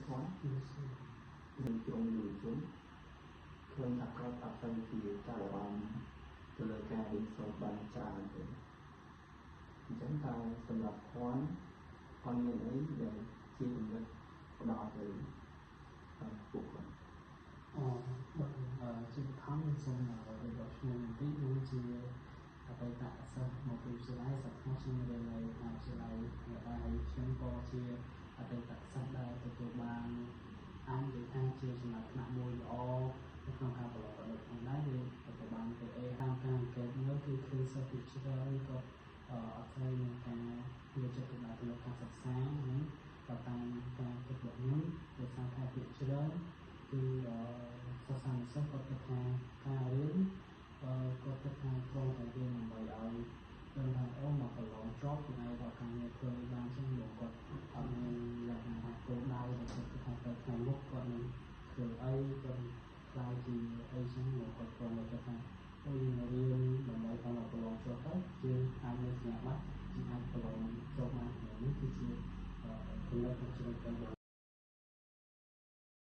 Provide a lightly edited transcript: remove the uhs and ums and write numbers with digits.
ធន់នឹងជ្រុងយុវជនឃើញថាគាត់អត់សូវជាចាប់អារម្មណ៍ទៅលើការរៀនសូត្របានច្រើនទេអញ្ចឹងតើសម្រាប់ភ័ណ្ឌភ័ណ្ឌមានអីដែលជាគំនិតផ្ដល់ទៅពួកគាត់ អបាទជាបឋមខ្ញុំសូមរៀបរាប់ឈ្មោះបន្តិចខ្ញុំជាអតីតសិស្សមកពីវិទ្យាល័យសប្តាហ៍ខ្ញុំរៀននៅមហាវិទ្យាល័យហើយខ្ញុំក៏ជាអតីតសិស្សដែលទទួលបានអាចនិយាយថាជាចំណាត់ថ្នាក់មួយល្អនៅក្នុងការប្រឡងបដិផងដែរគឺទទួលបានទៅ A តាមការអង្កេតមើលគឺឃើញសិស្សពីច្រើនគាត់អត់សូវមានការយកចិត្តទុកដាក់ទៅលើការសិក្សាហ្នឹងបើតាមការគិតរបស់ខ្ញុំដោយសារថាភាគច្រើនគឺសិស្សានុសិស្សគាត់គិតថាការរៀនគាត់គិតថាគ្រាន់តែរៀនដើម្បីឲ្យដឹងថាអូមកប្រឡងជាប់គឺឯងរកការងារធ្វើបានចឹងលោកគាត់អត់មានលក្ខណៈថាគោលដៅដែលគាត់គិតថាទៅថ្ងៃមុខគាត់នឹងធ្វើអីគាត់ខ្លាយជាអីចឹងលោកគាត់គ្រាន់តែគិតថាអូយើងរៀនដើម្បីឲ្យមកប្រឡងជាប់ទៅយើងអាចមានសញ្ញាបត្រយើងអាចប្រឡងជាប់បាននេះគឺជាគំនិតនៃជីវិតរបស់